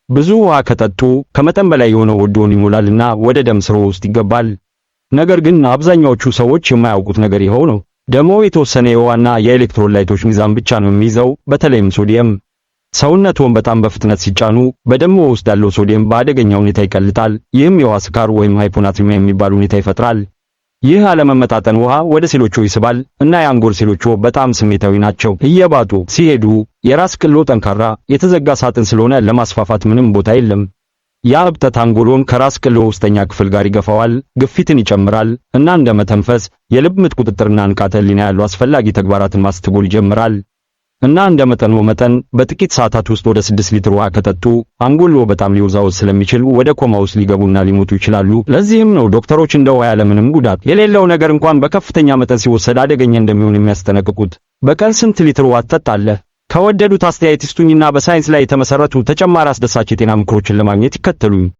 ብዙ ውሃ ከጠጡ ከመጠን በላይ የሆነው ሆድዎን ይሞላልና ወደ ደም ስርዎ ውስጥ ይገባል። ነገር ግን አብዛኛዎቹ ሰዎች የማያውቁት ነገር ይኸው ነው። ደምዎ የተወሰነ የውሃና የኤሌክትሮላይቶች ሚዛን ብቻ ነው የሚይዘው፣ በተለይም ሶዲየም። ሰውነትዎን በጣም በፍጥነት ሲጫኑ በደምዎ ውስጥ ያለው ሶዲየም በአደገኛ ሁኔታ ይቀልጣል። ይህም የውሃ ስካር ወይም hyponatremia የሚባል ሁኔታ ይፈጥራል። ይህ አለመመጣጠን ውሃ ወደ ሴሎቹ ይስባል እና የአንጎል ሴሎቹ በጣም ስሜታዊ ናቸው። እየባጡ ሲሄዱ የራስ ቅሎ ጠንካራ የተዘጋ ሳጥን ስለሆነ ለማስፋፋት ምንም ቦታ የለም። ያ እብጠት አንጎሎን ከራስ ቅሎ ውስጠኛ ክፍል ጋር ይገፋዋል፣ ግፊትን ይጨምራል እና እንደ መተንፈስ፣ የልብ ምት ቁጥጥርና ንቃተ ህሊና ያሉ አስፈላጊ ተግባራትን ማስተጓጎል ይጀምራል። እና እንደ መጠኑ መጠን በጥቂት ሰዓታት ውስጥ ወደ 6 ሊትር ውሃ ከጠጡ አንጎልዎ በጣም ሊወዛወዝ ስለሚችል ወደ ኮማ ውስጥ ሊገቡና ሊሞቱ ይችላሉ። ለዚህም ነው ዶክተሮች እንደ ውሃ ያለ ምንም ጉዳት የሌለው ነገር እንኳን በከፍተኛ መጠን ሲወሰድ አደገኛ እንደሚሆን የሚያስጠነቅቁት። በቀን ስንት ሊትር ውሃ ትጠጣለህ? ከወደዱት አስተያየት ይስጡኝና በሳይንስ ላይ የተመሰረቱ ተጨማሪ አስደሳች የጤና ምክሮችን ለማግኘት ይከተሉኝ።